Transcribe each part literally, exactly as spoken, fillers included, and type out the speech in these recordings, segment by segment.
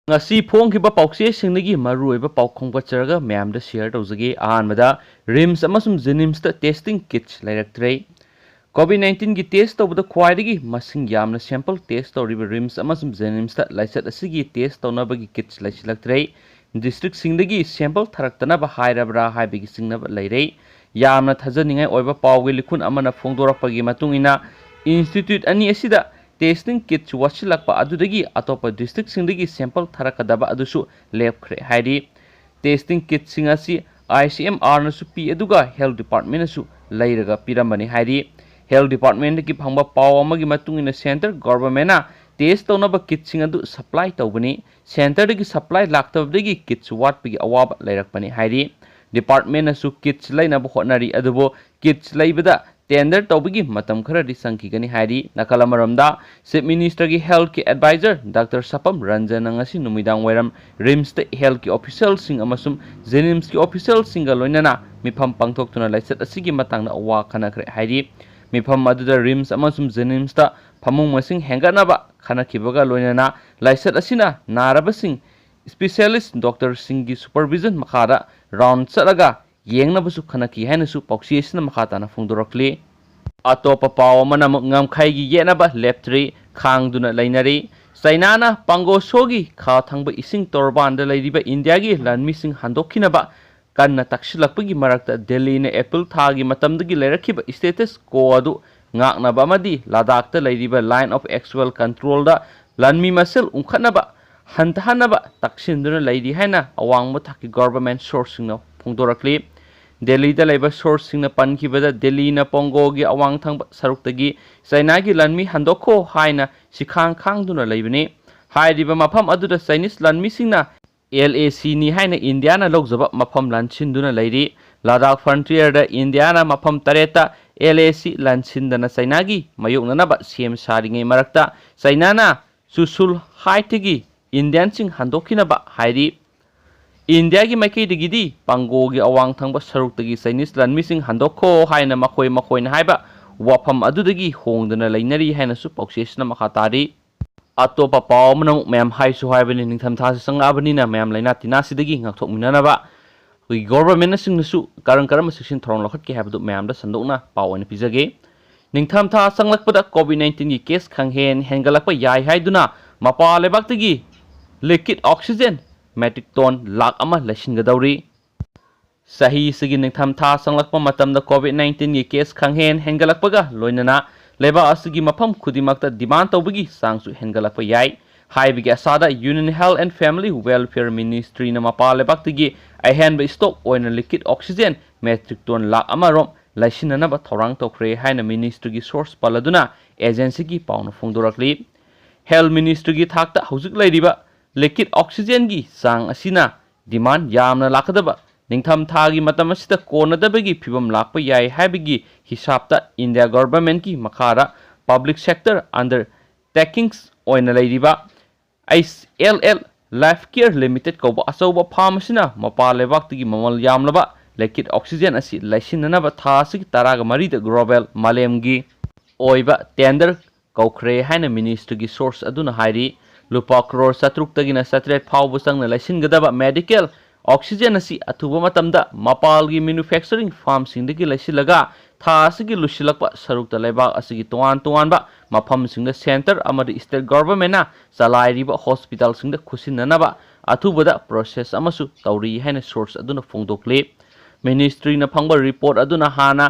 ꯉꯁꯤ ꯐꯣꯡꯈꯤꯕ ꯄꯥꯎꯆꯦꯁꯤꯡꯗꯒꯤ ꯃꯔꯨꯑꯣꯏꯕ ꯄꯥꯎ ꯈꯣꯝꯒꯠꯆꯔꯒ ꯃꯌꯥꯝꯗ ꯁꯤꯌꯔ ꯇꯧꯖꯒꯦ꯫ ꯑꯍꯥꯟꯕꯗ, ꯔꯤꯝꯁ ꯑꯃꯁꯨꯡ ꯖꯦꯅꯤꯝꯁꯇ ꯇꯦꯁꯇꯤꯡ ꯀꯤꯠꯁ ꯂꯩꯔꯛꯇ꯭ꯔꯦ꯫ ꯀꯣꯚꯤꯗ ꯅꯥꯏꯟꯇꯤꯟꯒꯤ ꯇꯦꯁ ꯇꯧꯕꯗ ꯈ꯭ꯋꯥꯏꯗꯒꯤ ꯃꯁꯤꯡ ꯌꯥꯝꯅ ꯁꯦꯝꯄꯜ ꯇꯦꯁ ꯇꯧꯔꯤꯕ ꯔꯤꯝꯁ ꯑꯃꯁꯨꯡ ꯖꯦꯅꯤꯝꯁꯇ ꯂꯥꯏꯆꯠ ꯑꯁꯤꯒꯤ ꯇꯦꯁ ꯇꯧꯅꯕꯒꯤ ꯀꯤꯠꯁ ꯂꯩꯁꯤꯜꯂꯛꯇ꯭ꯔꯦ꯫ ꯗꯤꯁꯇ꯭ꯔꯤꯛꯁꯤꯡꯗꯒꯤ ꯁꯦꯝꯄꯜ ꯊꯥꯔꯛꯇꯅꯕ ꯍꯥꯏꯔꯕ꯭ꯔꯥ ꯍꯥꯏꯕꯒꯤ ꯆꯤꯡꯅꯕ ꯂꯩꯔꯦ꯫ ꯌꯥꯝꯅ ꯊꯥꯖꯅꯤꯡꯉꯥꯏ ꯑꯣꯏꯕ ꯄꯥꯎꯒꯤ ꯂꯤꯈꯨꯟ ꯑꯃꯅ ꯐꯣꯡꯗꯣꯔꯛꯄꯒꯤ ꯃꯇꯨꯡ ꯏꯟꯅ, ꯏꯟꯁꯇꯤꯇ꯭ꯌꯨꯠ ꯑꯅꯤ ꯑꯁꯤꯗ ꯇꯦꯁꯇꯤꯡ ꯀꯤꯠꯁ ꯋꯥꯠꯁꯤꯜꯂꯛꯄ ꯑꯗꯨꯗꯒꯤ ꯑꯇꯣꯞꯄ ꯗꯤꯁꯇ꯭ꯔꯤꯛꯁꯤꯡꯗꯒꯤ ꯁꯦꯝꯄꯜ ꯊꯥꯔꯛꯀꯗꯕ ꯑꯗꯨꯁꯨ ꯂꯦꯞꯈ꯭ꯔꯦ ꯍꯥꯏꯔꯤ꯫ ꯇꯦꯁꯇꯤꯡ ꯀꯤꯠꯁꯤꯡ ꯑꯁꯤ ꯑꯥꯏ ꯁꯤ ꯑꯦꯝ ꯑꯥꯔꯅꯁꯨ ꯄꯤ, ꯑꯗꯨꯒ ꯍꯦꯜꯊ ꯗꯤꯄꯥꯔꯠꯃꯦꯟꯅꯁꯨ ꯂꯩꯔꯒ ꯄꯤꯔꯝꯕꯅꯤ ꯍꯥꯏꯔꯤ꯫ ꯍꯦꯜꯊ ꯗꯤꯄꯥꯔꯠꯃꯦꯟꯗꯒꯤ ꯐꯪꯕ ꯄꯥꯎ ꯑꯃꯒꯤ ꯃꯇꯨꯡ ꯏꯟꯅ, ꯁꯦꯟꯇꯔ ꯒꯣꯚꯔꯟꯃꯦꯟꯅ ꯇꯦꯁ ꯇꯧꯅꯕ ꯀꯤꯠꯁꯤꯡ ꯑꯗꯨ ꯁꯄ꯭ꯂꯥꯏ ꯇꯧꯕꯅꯤ꯫ ꯁꯦꯟꯇꯔꯗꯒꯤ ꯁꯄ꯭ꯂꯥꯏ ꯂꯥꯛꯇꯕꯗꯒꯤ ꯀꯤꯠꯁ ꯋꯥꯠꯄꯒꯤ ꯑꯋꯥꯕ ꯂꯩꯔꯛꯄꯅꯤ ꯍꯥꯏꯔꯤ꯫ ꯗꯤꯄꯥꯔꯠꯃꯦꯟꯅꯁꯨ ꯀꯤꯠꯁ ꯂꯩꯅꯕ ꯍꯣꯠꯅꯔꯤ, ꯑꯗꯨꯕꯨ ꯀꯤꯠꯁ ꯂꯩꯕꯗ ꯇꯦꯟꯗꯔ ꯇꯧꯕꯒꯤ ꯃꯇꯝ ꯈꯔꯗꯤ ꯆꯪꯈꯤꯒꯅꯤ ꯍꯥꯏꯔꯤ꯫ ꯅꯥꯀꯜ ꯑꯃꯔꯣꯝꯗ, ꯆꯤꯐ ꯃꯤꯅꯤꯁꯇꯔꯒꯤ ꯍꯦꯜꯊꯀꯤ ꯑꯦꯗꯚꯥꯏꯖꯔ ꯗꯥꯛꯇꯔ ꯁꯄꯝ ꯔꯟꯖꯟꯅ ꯉꯁꯤ ꯅꯨꯃꯤꯗꯥꯡ ꯋꯥꯏꯔꯝ ꯔꯤꯝꯁꯇ ꯍꯦꯜꯊꯀꯤ ꯑꯣꯐꯤꯁꯤꯌꯦꯜꯁꯤꯡ ꯑꯃꯁꯨꯡ ꯖꯦꯅꯤꯝꯁꯀꯤ ꯑꯣꯐꯤꯁꯤꯌꯦꯜꯁꯤꯡꯒ ꯂꯣꯏꯅꯅ ꯃꯤꯐꯝ ꯄꯥꯡꯊꯣꯛꯇꯨꯅ ꯂꯥꯏꯆꯠ ꯑꯁꯤꯒꯤ ꯃꯇꯥꯡꯗ ꯋꯥ ꯈꯟꯅꯈ꯭ꯔꯦ ꯍꯥꯏꯔꯤ꯫ ꯃꯤꯐꯝ ꯑꯗꯨꯗ ꯔꯤꯝꯁ ꯑꯃꯁꯨꯡ ꯖꯦꯅꯤꯝꯁꯇ ꯐꯃꯨꯡ ꯃꯁꯤꯡ ꯍꯦꯟꯒꯠꯅꯕ ꯈꯟꯅꯈꯤꯕꯒ ꯂꯣꯏꯅꯅ ꯂꯥꯏꯆꯠ ꯑꯁꯤꯅ ꯅꯥꯔꯕꯁꯤꯡ ꯏꯁꯄꯤꯁꯤꯌꯦꯂꯤꯁ ꯗꯣꯛꯇꯔꯁꯤꯡꯒꯤ ꯁꯨꯄꯔꯚꯤꯖꯟ ꯃꯈꯥꯗ ꯔꯥꯎꯟ ꯆꯠꯂꯒ ꯌꯦꯡꯅꯕꯁꯨ ꯈꯟꯅꯈꯤ ꯍꯥꯏꯅꯁꯨ ꯄꯥꯎꯆꯦ ꯑꯁꯤꯅ ꯃꯈꯥ ꯇꯥꯅ ꯐꯣꯡꯗꯣꯔꯛꯂꯤ꯫ ꯑꯇꯣꯞꯄ ꯄꯥꯎ ꯑꯃꯅ ꯑꯃꯨꯛ ꯉꯝꯈꯩꯒꯤ ꯌꯦꯠꯅꯕ ꯂꯦꯞꯇ꯭ꯔꯤ, ꯈꯥꯡꯗꯨꯅ ꯂꯩꯅꯔꯤ꯫ ꯆꯩꯅꯥꯅ ꯄꯥꯡꯒꯣ ꯁꯣꯒꯤ ꯈꯥ ꯊꯪꯕ ꯏꯁꯤꯡ ꯇꯣꯔꯕꯥꯟꯗ ꯂꯩꯔꯤꯕ ꯏꯟꯗꯤꯌꯥꯒꯤ ꯂꯥꯟꯃꯤꯁꯤꯡ ꯍꯟꯗꯣꯛꯈꯤꯅꯕ ꯀꯟꯅ ꯇꯛꯁꯤꯜꯂꯛꯄꯒꯤ ꯃꯔꯛꯇ, ꯗꯦꯜꯂꯤꯅ ꯑꯦꯄ꯭ꯔꯤꯜ ꯊꯥꯒꯤ ꯃꯇꯝꯗꯒꯤ ꯂꯩꯔꯛꯈꯤꯕ ꯁ꯭ꯇꯦꯇꯁ ꯀꯣ ꯑꯗꯨ ꯉꯥꯛꯅꯕ ꯑꯃꯗꯤ ꯂꯗꯥꯈꯇ ꯂꯩꯔꯤꯕ ꯂꯥꯏꯟ ꯑꯣꯐ ꯑꯦꯛꯆꯨꯋꯦꯜ ꯀꯟꯇ꯭ꯔꯣꯜꯗ ꯂꯥꯟꯃꯤ ꯃꯁꯤꯡ ꯎꯪꯈꯠꯅꯕ ꯍꯟꯊꯍꯟꯅꯕ ꯇꯛꯁꯤꯟꯗꯨꯅ ꯂꯩꯔꯤ ꯍꯥꯏꯅ ꯑꯋꯥꯡꯕ ꯊꯥꯛꯀꯤ ꯒꯣꯚꯔꯟꯃꯦꯟꯠ ꯁꯣꯔꯁꯁꯤꯡꯅ ꯐꯣꯡꯗꯣꯔꯛꯂꯤ꯫ ꯗꯦꯜꯂꯤꯗ ꯂꯩꯕ ꯁꯣꯔꯁꯁꯤꯡꯅ ꯄꯟꯈꯤꯕꯗ, ꯗꯦꯜꯂꯤꯅ ꯄꯣꯡꯒꯣꯒꯤ ꯑꯋꯥꯡ ꯊꯪꯕ ꯁꯔꯨꯛꯇꯒꯤ ꯆꯩꯅꯥꯒꯤ ꯂꯥꯟꯃꯤ ꯍꯟꯗꯣꯛꯈꯣ ꯍꯥꯏꯅ ꯁꯤꯈꯥꯡ ꯈꯥꯡꯗꯨꯅ ꯂꯩꯕꯅꯤ꯫ ꯍꯥꯏꯔꯤꯕ ꯃꯐꯝ ꯑꯗꯨꯗ ꯆꯥꯏꯅꯤꯁ ꯂꯥꯟꯃꯤꯁꯤꯡꯅ ꯑꯦꯜ ꯑꯦ ꯁꯤꯅꯤ ꯍꯥꯏꯅ ꯏꯟꯗꯤꯌꯥꯅ ꯂꯧꯖꯕ ꯃꯐꯝ ꯂꯥꯟꯁꯤꯟꯗꯨꯅ ꯂꯩꯔꯤ꯫ ꯂꯗꯥꯈ ꯐ꯭ꯔꯟꯇꯤꯌꯔꯗ ꯏꯟꯗꯤꯌꯥꯅ ꯃꯐꯝ ꯇꯔꯦꯠꯇ ꯑꯦꯜ ꯑꯦ ꯁꯤ ꯂꯥꯟꯁꯤꯟꯗꯅ ꯆꯩꯅꯥꯒꯤ ꯃꯥꯌꯣꯛꯅꯅꯕ ꯁꯦꯝ ꯁꯥꯔꯤꯉꯩ ꯃꯔꯛꯇ, ꯆꯩꯅꯥꯅ ꯆꯨꯁꯨꯜ ꯍꯥꯏꯠꯇꯒꯤ ꯏꯟꯗꯤꯌꯥꯟꯁꯤꯡ ꯍꯟꯗꯣꯛꯈꯤꯅꯕ ꯍꯥꯏꯔꯤ꯫ ꯏꯟꯗꯤꯌꯥꯒꯤ ꯃꯥꯏꯀꯩꯗꯒꯤꯗꯤ ꯄꯥꯡꯒꯣꯒꯤ ꯑꯋꯥꯡ ꯊꯪꯕ ꯁꯔꯨꯛꯇꯒꯤ ꯆꯥꯏꯅꯤꯁ ꯂꯥꯟꯃꯤꯁꯤꯡ ꯍꯟꯗꯣꯛꯈꯣ ꯍꯥꯏꯅ ꯃꯈꯣꯏ ꯃꯈꯣꯏꯅ ꯍꯥꯏꯕ ꯋꯥꯐꯝ ꯑꯗꯨꯗꯒꯤ ꯍꯣꯡꯗꯅ ꯂꯩꯅꯔꯤ ꯍꯥꯏꯅꯁꯨ ꯄꯥꯎꯆꯦꯁꯤꯅ ꯃꯈꯥ ꯇꯥꯔꯤ꯫ ꯑꯇꯣꯞꯄ ꯄꯥꯎ ꯑꯃꯅ ꯑꯃꯨꯛ ꯃꯌꯥꯝ ꯍꯥꯏꯁꯨ ꯍꯥꯏꯕꯅꯤ, ꯅꯤꯡꯊꯝꯊꯥꯁꯤ ꯆꯪꯂꯛꯑꯕꯅꯤꯅ ꯃꯌꯥꯝ ꯂꯥꯏꯅꯥ ꯇꯤꯟꯅꯥꯁꯤꯗꯒꯤ ꯉꯥꯛꯊꯣꯛꯃꯤꯟꯅꯅꯕ ꯑꯩꯈꯣꯏꯒꯤ ꯒꯣꯚꯔꯟꯃꯦꯟꯠꯁꯤꯡꯅꯁꯨ ꯀꯔꯝ ꯀꯔꯝꯕ ꯆꯦꯛꯁꯤꯟ ꯊꯧꯔꯥꯡ ꯂꯧꯈꯠꯀꯦ ꯍꯥꯏꯕꯗꯨ ꯃꯌꯥꯝꯗ ꯁꯟꯗꯣꯛꯅ ꯄꯥꯎ ꯑꯣꯏꯅ ꯄꯤꯖꯒꯦ꯫ ꯅꯤꯡꯊꯝꯊꯥ ꯆꯪꯂꯛꯄꯗ ꯀꯣꯚꯤꯗ ꯅꯥꯏꯟꯇꯤꯟꯒꯤ ꯀꯦꯁ ꯈꯪꯍꯦꯟ ꯍꯦꯟꯒꯠꯂꯛꯄ ꯌꯥꯏ ꯍꯥꯏꯗꯨꯅ ꯃꯄꯥꯟ ꯂꯩꯕꯥꯛꯇꯒꯤ liquid oxygen metric ton lakh ꯑꯃ ꯂꯩꯁꯤꯟꯒꯗꯧꯔꯤ꯫ ꯆꯍꯤ ꯑꯁꯤꯒꯤ ꯅꯤꯡꯊꯝꯊꯥ ꯆꯪꯂꯛꯄ ꯃꯇꯝꯗ ꯀꯣꯚꯤꯗ ꯅꯥꯏꯟꯇꯤꯟꯒꯤ ꯀꯦꯁ ꯈꯪꯍꯦꯟ ꯍꯦꯟꯒꯠꯂꯛꯄꯒ ꯂꯣꯏꯅꯅ ꯂꯩꯕꯥꯛ ꯑꯁꯤꯒꯤ ꯃꯐꯝ ꯈꯨꯗꯤꯡꯃꯛꯇ ꯗꯤꯃꯥꯟ ꯇꯧꯕꯒꯤ ꯆꯥꯡꯁꯨ ꯍꯦꯟꯒꯠꯂꯛꯄ ꯌꯥꯏ ꯍꯥꯏꯕꯒꯤ ꯑꯁꯥꯗ Union Health and Family Welfare Ministryꯅ ꯃꯄꯥꯟ ꯂꯩꯕꯥꯛꯇꯒꯤ ꯑꯍꯦꯟꯕ ꯁ꯭ꯇꯣꯛ ꯑꯣꯏꯅ liquid oxygen metric ton lakh ꯑꯃꯔꯣꯝ ꯂꯩꯁꯤꯟꯅꯅꯕ ꯊꯧꯔꯥꯡ ꯇꯧꯈ꯭ꯔꯦ ꯍꯥꯏꯅ ꯃꯤꯅꯤꯁꯇ꯭ꯔꯤꯒꯤ ꯁꯣꯔꯁ ꯄꯜꯂꯗꯨꯅ ꯑꯦꯖꯦꯟꯁꯤꯒꯤ ꯄꯥꯎꯅ ꯐꯣꯡꯗꯣꯔꯛꯂꯤ꯫ ꯍꯦꯜꯊ ꯃꯤꯅꯤꯁꯇ꯭ꯔꯤꯒꯤ ꯊꯥꯛꯇ ꯍꯧꯖꯤꯛ ꯂꯩꯔꯤꯕ ꯂꯤꯀ꯭ꯋꯤꯠ ꯑꯣꯛꯁꯤꯖꯦꯟꯒꯤ ꯆꯥꯡ ꯑꯁꯤꯅ ꯗꯤꯃꯥꯟ ꯌꯥꯝꯅ ꯂꯥꯛꯀꯗꯕ ꯅꯤꯡꯊꯝꯊꯥꯒꯤ ꯃꯇꯝ ꯑꯁꯤꯗ ꯀꯣꯟꯅꯗꯕꯒꯤ ꯐꯤꯕꯝ ꯂꯥꯛꯄ ꯌꯥꯏ ꯍꯥꯏꯕꯒꯤ ꯍꯤꯁꯥꯞꯇ ꯏꯟꯗꯤꯌꯥ ꯒꯣꯚꯔꯟꯃꯦꯟꯠꯀꯤ ꯃꯈꯥꯗ ꯄꯕ꯭ꯂꯤꯛ ꯁꯦꯛꯇꯔ ꯑꯟꯗꯔꯇꯦꯀꯤꯡꯁ ꯑꯣꯏꯅ ꯂꯩꯔꯤꯕ H L L life care limited ꯀꯧꯕ ꯑꯆꯧꯕ ꯐꯥꯔꯝ ꯑꯁꯤꯅ ꯃꯄꯥꯟ ꯂꯩꯕꯥꯛꯇꯒꯤ ꯃꯃꯜ ꯌꯥꯝꯂꯕ ꯂꯤꯀ꯭ꯋꯤꯠ ꯑꯣꯛꯁꯤꯖꯦꯟ ꯑꯁꯤ ꯂꯩꯁꯤꯟꯅꯅꯕ ꯊꯥ ꯑꯁꯤꯒꯤ ꯇꯔꯥꯒ ꯃꯔꯤꯗ ꯒ꯭ꯂꯣꯕꯦꯜ ꯃꯥꯂꯦꯝꯒꯤ ꯑꯣꯏꯕ ꯇꯦꯟꯗꯔ ꯀꯧꯈ꯭ꯔꯦ ꯍꯥꯏꯅ ꯃꯤꯅꯤꯁꯇ꯭ꯔꯤꯒꯤ ꯁꯣꯔꯁ ꯑꯗꯨꯅ ꯍꯥꯏꯔꯤ꯫ ꯂꯨꯄꯥ ꯀ꯭ꯔꯣꯔ ꯆꯥꯇ꯭ꯔꯨꯛꯇꯒꯤꯅ ꯆꯥꯇ꯭ꯔꯦꯠ ꯐꯥꯎꯕ ꯆꯪꯅ ꯂꯩꯁꯤꯟꯒꯗꯕ ꯃꯦꯗꯤꯀꯦꯜ ꯑꯣꯛꯁꯤꯖꯦꯟ ꯑꯁꯤ ꯑꯊꯨꯕ ꯃꯇꯝꯗ ꯃꯄꯥꯜꯒꯤ ꯃꯦꯅꯨꯐꯦꯛꯆꯔꯤꯡ ꯐꯥꯔꯝꯁꯤꯡꯗꯒꯤ ꯂꯩꯁꯤꯜꯂꯒ ꯊꯥ ꯑꯁꯤꯒꯤ ꯂꯣꯏꯁꯤꯜꯂꯛꯄ ꯁꯔꯨꯛꯇ ꯂꯩꯕꯥꯛ ꯑꯁꯤꯒꯤ ꯇꯣꯉꯥꯟ ꯇꯣꯉꯥꯟꯕ ꯃꯐꯝꯁꯤꯡꯗ ꯁꯦꯟꯇꯔ ꯑꯃꯗꯤ ꯁ꯭ꯇꯦꯠ ꯒꯣꯚꯔꯟꯃꯦꯟꯠꯅ ꯆꯂꯥꯏꯔꯤꯕ ꯍꯣꯁꯄꯤꯇꯥꯜꯁꯤꯡꯗ ꯈꯨꯠꯁꯤꯟꯅꯅꯕ ꯑꯊꯨꯕꯗ ꯄ꯭ꯔꯣꯁꯦꯁ ꯑꯃꯁꯨ ꯇꯧꯔꯤ ꯍꯥꯏꯅ ꯁꯣꯔꯁ ꯑꯗꯨꯅ ꯐꯣꯡꯗꯣꯛꯂꯤ꯫ ꯃꯤꯅꯤꯁꯇ꯭ꯔꯤꯅ ꯐꯪꯕ ꯔꯤꯄꯣꯔꯠ ꯑꯗꯨꯅ ꯍꯥꯟꯅ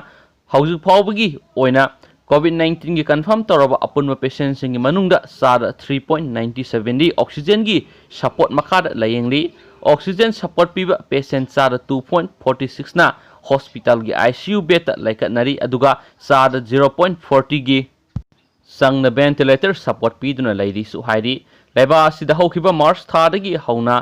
ꯍꯧꯖꯤꯛ ꯐꯥꯎꯕꯒꯤ ꯑꯣꯏꯅ ꯀꯣꯚꯤꯗ ꯅꯥꯏꯟꯇꯤꯟꯒꯤ ꯀꯟꯐꯥꯔꯝ ꯇꯧꯔꯕ ꯑꯄꯨꯟꯕ ꯄꯦꯁꯦꯟꯁꯤꯡꯒꯤ ꯃꯅꯨꯡꯗ ꯆꯥꯗ ꯊ꯭ꯔꯤ ꯄꯣꯏꯟꯠ ꯅꯥꯏꯟꯇꯤ ꯁꯚꯦꯟꯗꯤ ꯑꯣꯛꯁꯤꯖꯦꯟꯒꯤ ꯁꯄꯣꯔꯠ ꯃꯈꯥꯗ ꯂꯥꯌꯦꯡꯂꯤ꯫ ꯑꯣꯛꯁꯤꯖꯦꯟ ꯁꯄꯣꯔꯠ ꯄꯤꯕ ꯄꯦꯁꯦꯟ ꯆꯥꯗ ꯇꯨ ꯄꯣꯏꯟꯠ ꯐꯣꯔꯇꯤ ꯁꯤꯛꯁꯅ ꯍꯣꯁꯄꯤꯇꯥꯜꯒꯤ ꯑꯥꯏ ꯁꯤ ꯌꯨ ꯕꯦꯗꯇ ꯂꯩꯈꯠꯅꯔꯤ, ꯑꯗꯨꯒ ꯆꯥꯗ ꯖꯤꯔꯣ ꯄꯣꯏꯟꯠ ꯐꯣꯔꯇꯤꯒꯤ ꯆꯪꯅ ꯚꯦꯟꯇꯤꯂꯦꯇꯔ ꯁꯄꯣꯔꯠ ꯄꯤꯗꯨꯅ ꯂꯩꯔꯤꯁꯨ ꯍꯥꯏꯔꯤ꯫ ꯂꯩꯕꯥꯛ ꯑꯁꯤꯗ ꯍꯧꯈꯤꯕ ꯃꯥꯔꯆ ꯊꯥꯗꯒꯤ ꯍꯧꯅ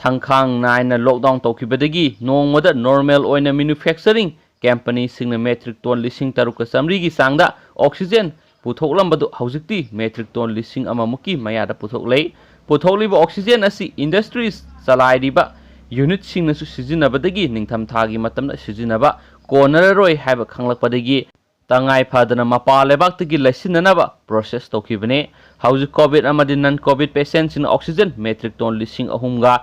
ꯊꯪꯈꯥꯡ ꯅꯥꯏꯅ ꯂꯣꯛꯗꯥꯎꯟ ꯇꯧꯈꯤꯕꯗꯒꯤ ꯅꯣꯡꯃꯗ ꯅꯣꯔꯃꯦꯜ ꯑꯣꯏꯅ ꯃꯦꯅꯨꯐꯦꯛꯆꯔꯤꯡ ꯀꯝꯄꯅꯤꯁꯤꯡꯅ ꯃꯦꯇ꯭ꯔꯤꯛ ꯇꯣꯟ ꯂꯤꯁꯤꯡ ꯇꯔꯨꯛꯀ ꯆꯥꯃꯔꯤꯒꯤ ꯆꯥꯡꯗ ꯑꯣꯛꯁꯤꯖꯦꯟ ꯄꯨꯊꯣꯛꯂꯝꯕꯗꯨ ꯍꯧꯖꯤꯛꯇꯤ ꯃꯦꯇ꯭ꯔꯤꯛ ꯇꯣꯟ ꯂꯤꯁꯤꯡ ꯑꯃꯃꯨꯛꯀꯤ ꯃꯌꯥꯗ ꯄꯨꯊꯣꯛꯂꯦ꯫ ꯄꯨꯊꯣꯛꯂꯤꯕ ꯑꯣꯛꯁꯤꯖꯦꯟ ꯑꯁꯤ ꯏꯟꯗꯁꯇ꯭ꯔꯤꯁ ꯆꯂꯥꯏꯔꯤꯕ ꯌꯨꯅꯤꯠꯁꯤꯡꯅꯁꯨ ꯁꯤꯖꯤꯟꯅꯕꯗꯒꯤ ꯅꯤꯡꯊꯝꯊꯥꯒꯤ ꯃꯇꯝꯗ ꯁꯤꯖꯤꯟꯅꯕ ꯀꯣꯟꯅꯔꯔꯣꯏ ꯍꯥꯏꯕ ꯈꯪꯂꯛꯄꯗꯒꯤ ꯇꯉꯥꯏ ꯐꯗꯅ ꯃꯄꯥꯟ ꯂꯩꯕꯥꯛꯇꯒꯤ ꯂꯩꯁꯤꯟꯅꯅꯕ process ꯇꯧꯈꯤꯕꯅꯤ꯫ ꯍꯧꯖꯤꯛ COVID ꯑꯃꯗꯤ non COVID patientꯁꯤꯡꯅ oxygen metric ton ꯂꯤꯁꯤꯡ ꯑꯍꯨꯝꯒ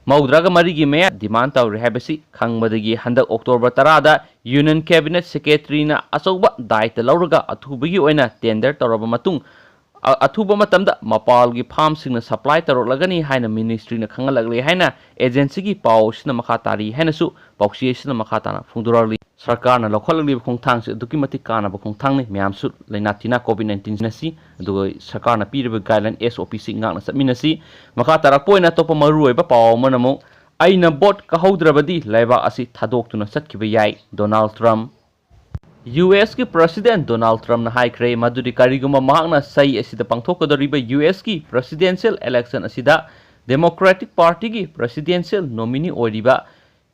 ꯃꯧꯗ꯭ꯔꯥꯒ ꯃꯔꯤꯒꯤ ꯃꯌꯥ demand ꯇꯧꯔꯤ ꯍꯥꯏꯕꯁꯤ ꯈꯪꯕꯗꯒꯤ ꯍꯟꯗꯛ October ꯇꯔꯥꯗ Union Cabinet Secretaryꯅ ꯑꯆꯧꯕ ꯗꯥꯏꯇ ꯂꯧꯔꯒ ꯑꯊꯨꯕꯒꯤ ꯑꯣꯏꯅ tender ꯇꯧꯔꯕ ꯃꯇꯨꯡ ꯑ-, ꯑꯊꯨꯕ ꯃꯇꯝꯗ ꯃꯄꯥꯜꯒꯤ farmꯁꯤꯡꯅ supply ꯇꯧꯔꯛꯂꯒꯅꯤ ꯍꯥꯏꯅ ministryꯅ ꯈꯪꯍꯜꯂꯛꯂꯦ ꯍꯥꯏꯅ agencyꯒꯤ ꯄꯥꯎ ꯑꯁꯤꯅ ꯃꯈꯥ ꯇꯥꯔꯤ ꯍꯥꯏꯅꯁꯨ ꯄꯥꯎꯆꯦ ꯑꯁꯤꯅ ꯃꯈꯥ ꯇꯥꯅ ꯐꯣꯡꯗꯣꯔꯛꯂꯤ꯫ ꯁꯔꯀꯥꯔꯅ ꯂꯧꯈꯠꯂꯛꯂꯤꯕ ꯈꯣꯡꯊꯥꯡꯁꯤ ꯑꯗꯨꯛꯀꯤ ꯃꯇꯤꯛ ꯀꯥꯟꯅꯕ ꯈꯣꯡꯊꯥꯡꯅꯤ꯫ ꯃꯌꯥꯝꯁꯨ ꯂꯩꯅꯥ ꯇꯤꯟꯅꯥ COVID nineteenꯅ ꯁꯤ, ꯑꯗꯨꯒ ꯁꯔꯀꯥꯔꯅ ꯄꯤꯔꯤꯕ guideline SOPꯁꯤ ꯉꯥꯛꯅ ꯆꯠꯃꯤꯟꯅꯁꯤ꯫ ꯃꯈꯥ ꯇꯥꯔꯛꯄ ꯑꯣꯏꯅ ꯑꯇꯣꯞꯄ ꯃꯔꯨꯑꯣꯏꯕ ꯄꯥꯎ ꯑꯃꯅ ꯑꯃꯨꯛ, ꯑꯩꯅ vote ꯀꯥꯍꯧꯗ꯭ꯔꯕꯗꯤ ꯂꯩꯕꯥꯛ ꯑꯁꯤ ꯊꯥꯗꯣꯛꯇꯨꯅ ꯆꯠꯈꯤꯕ ꯌꯥꯏ, ꯗꯣꯅꯥꯜꯗ ꯇ꯭ꯔꯝꯞ꯫ USꯀꯤ President ꯗꯣꯅꯥꯜꯗ ꯇ꯭ꯔꯝꯞꯅ ꯍꯥꯏꯈ꯭ꯔꯦ, ꯃꯗꯨꯗꯤ ꯀꯔꯤꯒꯨꯝꯕ ꯃꯍꯥꯛꯅ ꯆꯍꯤ ꯑꯁꯤꯗ ꯄꯥꯡꯊꯣꯛꯀꯗꯧꯔꯤꯕ USꯀꯤ presidential election ꯑꯁꯤꯗ Democratic Partyꯒꯤ presidential nominee ꯑꯣꯏꯔꯤꯕ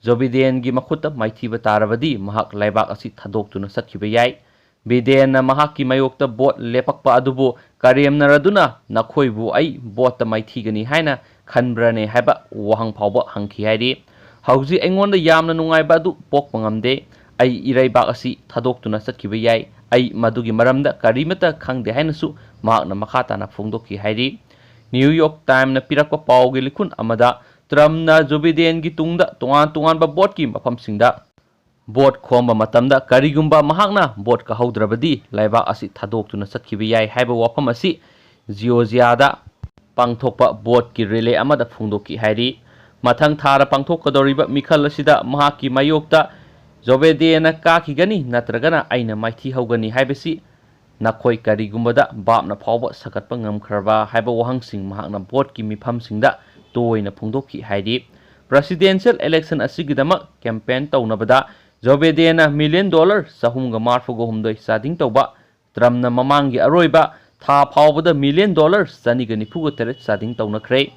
ꯖꯣ ꯕꯤꯗꯦꯟꯒꯤ ꯃꯈꯨꯠꯇ ꯃꯥꯏꯊꯤꯕ ꯇꯥꯔꯕꯗꯤ ꯃꯍꯥꯛ ꯂꯩꯕꯥꯛ ꯑꯁꯤ ꯊꯥꯗꯣꯛꯇꯨꯅ ꯆꯠꯈꯤꯕ ꯌꯥꯏ꯫ ꯕꯤꯗꯦꯟꯅ ꯃꯍꯥꯛꯀꯤ ꯃꯥꯌꯣꯛꯇ vote ꯂꯦꯞꯄꯛꯄ ꯑꯗꯨꯕꯨ ꯀꯔꯦꯝꯅꯔꯗꯨꯅ "ꯅꯈꯣꯏꯕꯨ ꯑꯩ voteꯇ ꯃꯥꯏꯊꯤꯒꯅꯤ ꯍꯥꯏꯅ ꯈꯟꯕ꯭ꯔꯅꯦ?" ꯍꯥꯏꯕ ꯋꯥꯍꯪ ꯐꯥꯎꯕ ꯍꯪꯈꯤ ꯍꯥꯏꯔꯤ꯫ "ꯍꯧꯖꯤꯛ ꯑꯩꯉꯣꯟꯗ ꯌꯥꯝꯅ ꯅꯨꯡꯉꯥꯏꯕ ꯑꯗꯨ ꯄꯣꯛꯄ ꯉꯝꯗꯦ꯫ ꯑꯩ ꯏꯔꯩꯕꯥꯛ ꯑꯁꯤ ꯊꯥꯗꯣꯛꯇꯨꯅ ꯆꯠꯈꯤꯕ ꯌꯥꯏ꯫ ꯑꯩ ꯃꯗꯨꯒꯤ ꯃꯔꯝꯗ ꯀꯔꯤꯃꯠꯇ ꯈꯪꯗꯦ" ꯍꯥꯏꯅꯁꯨ ꯃꯍꯥꯛꯅ ꯃꯈꯥ ꯇꯥꯅ ꯐꯣꯡꯗꯣꯛꯈꯤ ꯍꯥꯏꯔꯤ꯫ New York Timesꯅ ꯄꯤꯔꯛꯄ ꯄꯥꯎꯒꯤ ꯂꯤꯈꯨꯟ ꯑꯃꯗ ꯇ꯭ꯔꯝꯞꯅ ꯖꯣ ꯕꯤꯗꯦꯟꯒꯤ ꯇꯨꯡꯗ ꯇꯣꯉꯥꯟ ꯇꯣꯉꯥꯟꯕ voteꯀꯤ ꯃꯐꯝꯁꯤꯡꯗ vote ꯈꯣꯝꯕ ꯃꯇꯝꯗ ꯀꯔꯤꯒꯨꯝꯕ ꯃꯍꯥꯛꯅ vote ꯀꯥꯍꯧꯗ꯭ꯔꯕꯗꯤ ꯂꯩꯕꯥꯛ ꯑꯁꯤ ꯊꯥꯗꯣꯛꯇꯨꯅ ꯆꯠꯈꯤꯕ ꯌꯥꯏ ꯍꯥꯏꯕ ꯋꯥꯐꯝ ꯑꯁꯤ ꯖꯤꯑꯣꯔꯖꯤꯌꯥꯗ ꯄꯥꯡꯊꯣꯛꯄ voteꯀꯤ relay ꯑꯃꯗ ꯐꯣꯡꯗꯣꯛꯈꯤ ꯍꯥꯏꯔꯤ꯫ ꯃꯊꯪ ꯊꯥꯗ ꯄꯥꯡꯊꯣꯛꯀꯗꯧꯔꯤꯕ ꯃꯤꯈꯜ ꯑꯁꯤꯗ ꯃꯍꯥꯛꯀꯤ ꯃꯥꯌꯣꯛꯇ ꯖꯣ ꯕꯤꯗꯦꯟꯅ ꯀꯥꯈꯤꯒꯅꯤ ꯅꯠꯇ꯭ꯔꯒꯅ ꯑꯩꯅ ꯃꯥꯏꯊꯤꯍꯧꯒꯅꯤ ꯍꯥꯏꯕꯁꯤ ꯅꯈꯣꯏ ꯀꯔꯤꯒꯨꯝꯕꯗ ꯚꯥꯞꯅ ꯐꯥꯎꯕ ꯁꯥꯒꯠꯄ ꯉꯝꯈ꯭ꯔꯕ ꯍꯥꯏꯕ ꯋꯥꯍꯪꯁꯤꯡ ꯃꯍꯥꯛꯅ voteꯀꯤ ꯃꯤꯐꯝꯁꯤꯡꯗ ꯇꯣꯏꯅ ꯐꯣꯡꯗꯣꯛꯈꯤ ꯍꯥꯏꯔꯤ꯫ Presidential election ꯑꯁꯤꯒꯤꯗꯃꯛ campaign ꯇꯧꯅꯕꯗ ꯖꯣ ꯕꯤꯗꯦꯟꯅ million dollar ꯆꯍꯨꯝꯒ ꯃꯔꯤꯐꯨꯒ ꯍꯨꯝꯗꯣꯏ ꯆꯥꯗꯤꯡ ꯇꯧꯕ, ꯇ꯭ꯔꯝꯞꯅ ꯃꯃꯥꯡꯒꯤ ꯑꯔꯣꯏꯕ ꯊꯥ ꯐꯥꯎꯕꯗ million dollar ꯆꯅꯤꯒ ꯅꯤꯐꯨꯒ ꯇꯔꯦꯠ ꯆꯥꯗꯤꯡ ꯇꯧꯅꯈ꯭ꯔꯦ꯫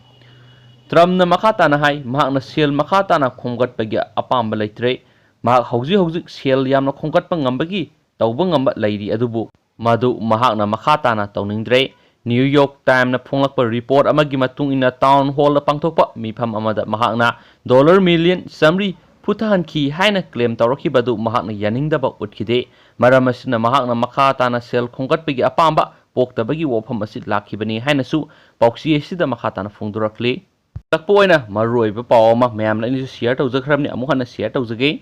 ꯇ꯭ꯔꯝꯞꯅ ꯃꯈꯥ ꯇꯥꯅ ꯍꯥꯏ, ꯃꯍꯥꯛꯅ ꯁꯦꯜ ꯃꯈꯥ ꯇꯥꯅ ꯈꯣꯝꯒꯠꯄꯒꯤ ꯑꯄꯥꯝꯕ ꯂꯩꯇ꯭ꯔꯦ꯫ ꯃꯍꯥꯛ ꯍꯧꯖꯤꯛ ꯍꯧꯖꯤꯛ ꯁꯦꯜ ꯌꯥꯝꯅ ꯈꯣꯝꯒꯠꯄ ꯉꯝꯕꯒꯤ ꯇꯧꯕ ꯉꯝꯕ ꯂꯩꯔꯤ, ꯑꯗꯨꯕꯨ ꯃꯗꯨ ꯃꯍꯥꯛꯅ ꯃꯈꯥ ꯇꯥꯅ ꯇꯧꯅꯤꯡꯗ꯭ꯔꯦ꯫ New York Timesꯅ ꯐꯣꯡꯂꯛꯄ report ꯑꯃꯒꯤ ꯃꯇꯨꯡ ꯏꯟꯅ, town hallꯗ ꯄꯥꯡꯊꯣꯛꯄ ꯃꯤꯐꯝ ꯑꯃꯗ ꯃꯍꯥꯛꯅ dollar million ꯆꯥꯃꯔꯤ ꯐꯨꯊꯍꯟꯈꯤ ꯍꯥꯏꯅ claim ꯇꯧꯔꯛꯈꯤꯕ ꯑꯗꯨ ꯃꯍꯥꯛꯅ ꯌꯥꯅꯤꯡꯗꯕ ꯎꯠꯈꯤꯗꯦ꯫ ꯃꯔꯝ ꯑꯁꯤꯅ ꯃꯍꯥꯛꯅ ꯃꯈꯥ ꯇꯥꯅ ꯁꯦꯜ ꯈꯣꯝꯒꯠꯄꯒꯤ ꯑꯄꯥꯝꯕ ꯄꯣꯛꯇꯕꯒꯤ ꯋꯥꯐꯝ ꯑꯁꯤ ꯂꯥꯛꯈꯤꯕꯅꯤ ꯍꯥꯏꯅꯁꯨ ꯄꯥꯎꯆꯦ ꯑꯁꯤꯗ ꯃꯈꯥ ꯇꯥꯅ ꯐꯣꯡꯗꯣꯔꯛꯂꯤ꯫ ꯇꯛꯄ ꯑꯣꯏꯅ ꯃꯔꯨꯑꯣꯏꯕ ꯄꯥꯎ ꯑꯃ ꯃꯌꯥꯝꯅ ꯑꯩꯅꯁꯨ ꯁꯤꯌꯔ ꯇꯧꯖꯈ꯭ꯔꯕꯅꯤ, ꯑꯃꯨꯛ ꯍꯟꯅ ꯁꯤꯌꯔ ꯇꯧꯖꯒꯦ꯫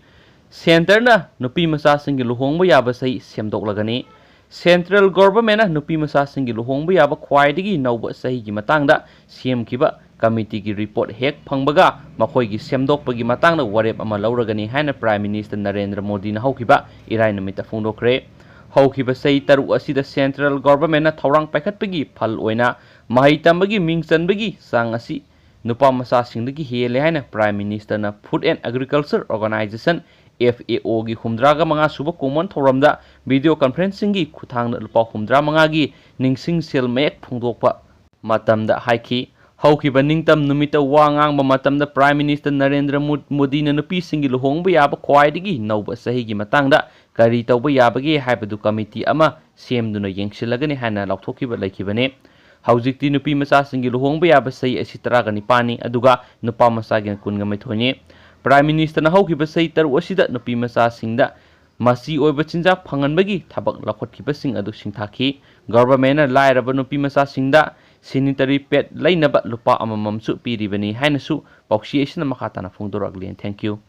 ꯁꯦꯟꯇꯔꯅ ꯅꯨꯄꯤ ꯃꯆꯥꯁꯤꯡꯒꯤ ꯂꯨꯍꯣꯡꯕ ꯌꯥꯕ ꯆꯍꯤ ꯁꯦꯝꯗꯣꯛꯂꯒꯅꯤ꯫ ꯁꯦꯟꯇ꯭ꯔꯦꯜ ꯒꯣꯚꯔꯟꯃꯦꯟꯠꯅ ꯅꯨꯄꯤ ꯃꯆꯥꯁꯤꯡꯒꯤ ꯂꯨꯍꯣꯡꯕ ꯌꯥꯕ ꯈ꯭ꯋꯥꯏꯗꯒꯤ ꯅꯧꯕ ꯆꯍꯤꯒꯤ ꯃꯇꯥꯡꯗ ꯁꯦꯝꯈꯤꯕ ꯀꯃꯤꯇꯤꯒꯤ ꯔꯤꯄꯣꯔꯠ ꯍꯦꯛ ꯐꯪꯕꯒ ꯃꯈꯣꯏꯒꯤ ꯁꯦꯝꯗꯣꯛꯄꯒꯤ ꯃꯇꯥꯡꯗ ꯋꯥꯔꯦꯞ ꯑꯃ ꯂꯧꯔꯒꯅꯤ ꯍꯥꯏꯅ ꯄ꯭ꯔꯥꯏꯝ ꯃꯤꯅꯤꯁꯇꯔ ꯅꯔꯦꯟꯗ꯭ꯔ ꯃꯣꯗꯤꯅ ꯍꯧꯈꯤꯕ ꯏꯔꯥꯏ ꯅꯨꯃꯤꯠꯇ ꯐꯣꯡꯗꯣꯛꯈ꯭ꯔꯦ꯫ ꯍꯧꯈꯤꯕ ꯆꯍꯤ ꯇꯔꯨꯛ ꯑꯁꯤꯗ ꯁꯦꯟꯇ꯭ꯔꯦꯜ ꯒꯣꯚꯔꯟꯃꯦꯟꯠꯅ ꯊꯧꯔꯥꯡ ꯄꯥꯏꯈꯠꯄꯒꯤ ꯐꯜ ꯑꯣꯏꯅ ꯃꯍꯩ ꯇꯝꯕꯒꯤ ꯃꯤꯡ ꯆꯟꯕꯒꯤ ꯆꯥꯡ ꯑꯁꯤ ꯅꯨꯄꯥ ꯃꯆꯥꯁꯤꯡꯗꯒꯤ ꯍꯦꯜꯂꯦ ꯍꯥꯏꯅ ꯄ꯭ꯔꯥꯏꯝ ꯃꯤꯅꯤꯁꯇꯔꯅ food and agriculture organisation, F A ꯑꯣꯒꯤ ꯍꯨꯝꯗ꯭ꯔꯥꯒ ꯃꯉꯥ ꯁꯨꯕ ꯀꯣꯃꯟ ꯊꯧꯔꯝꯗ ꯚꯤꯗꯤꯑꯣ ꯀꯟꯐꯔꯦꯟꯁꯤꯡꯒꯤ ꯈꯨꯠꯊꯥꯡꯗ ꯂꯨꯄꯥ ꯍꯨꯝꯗ꯭ꯔꯥ ꯃꯉꯥꯒꯤ ꯅꯤꯡꯁꯤꯡ ꯁꯦꯜ ꯃꯌꯦꯛ ꯐꯣꯡꯗꯣꯛꯄ ꯃꯇꯝꯗ ꯍꯥꯏꯈꯤ꯫ ꯍꯧꯈꯤꯕ ꯅꯤꯡꯇꯝ ꯅꯨꯃꯤꯠꯇ ꯋꯥ ꯉꯥꯡꯕ ꯃꯇꯝꯗ ꯄ꯭ꯔꯥꯏꯝ ꯃꯤꯅꯤꯁꯇꯔ ꯅꯔꯦꯟꯗ꯭ꯔ ꯃꯣ-, ꯃꯣꯗꯤꯅ ꯅꯨꯄꯤꯁꯤꯡꯒꯤ ꯂꯨꯍꯣꯡꯕ ꯌꯥꯕ ꯈ꯭ꯋꯥꯏꯗꯒꯤ ꯅꯧꯕ ꯆꯍꯤꯒꯤ ꯃꯇꯥꯡꯗ ꯀꯔꯤ ꯇꯧꯕ ꯌꯥꯕꯒꯦ ꯍꯥꯏꯕꯗꯨ ꯀꯃꯤꯇꯤ ꯑꯃ ꯁꯦꯝꯗꯨꯅ ꯌꯦꯡꯁꯤꯜꯂꯒꯅꯤ ꯍꯥꯏꯅ ꯂꯥꯎꯊꯣꯛꯈꯤꯕ ꯂꯩꯈꯤꯕꯅꯤ꯫ ꯍꯧꯖꯤꯛꯇꯤ ꯅꯨꯄꯤ ꯃꯆꯥꯁꯤꯡꯒꯤ ꯂꯨꯍꯣꯡꯕ ꯌꯥꯕ ꯆꯍꯤ ꯑꯁꯤ ꯇꯔꯥꯒ ꯅꯤꯄꯥꯟꯅꯤ, ꯑꯗꯨꯒ ꯅꯨꯄꯥ ꯃꯆꯥꯒꯤꯅ ꯀꯨꯟꯒ ꯃꯥꯊꯣꯏꯅꯤ꯫ ꯄ꯭ꯔꯥꯏꯝ ꯃꯤꯅꯤꯁꯇꯔꯅ ꯍꯧꯈꯤꯕ ꯆꯍꯤ ꯇꯔꯨꯛ ꯑꯁꯤꯗ ꯅꯨꯄꯤ ꯃꯆꯥꯁꯤꯡꯗ ꯃꯆꯤ ꯑꯣꯏꯕ ꯆꯤꯟꯖꯥꯛ ꯐꯪꯍꯟꯕꯒꯤ ꯊꯕꯛ ꯂꯧꯈꯠꯈꯤꯕꯁꯤꯡ ꯑꯗꯨ ꯁꯤꯡꯊꯥꯈꯤ꯫ ꯒꯣꯚꯔꯟꯃꯦꯟꯠꯅ ꯂꯥꯏꯔꯕ ꯅꯨꯄꯤ ꯃꯆꯥꯁꯤꯡꯗ ꯁꯦꯅꯤꯇꯔꯤ ꯄꯦꯗ ꯂꯩꯅꯕ ꯂꯨꯄꯥ ꯑꯃꯃꯝꯁꯨ ꯄꯤꯔꯤꯕꯅꯤ ꯍꯥꯏꯅꯁꯨ ꯄꯥꯎꯆꯦ ꯑꯁꯤꯅ ꯃꯈꯥ ꯇꯥꯅ ꯐꯣꯡꯗꯣꯔꯛꯂꯤ꯫ Thank you꯫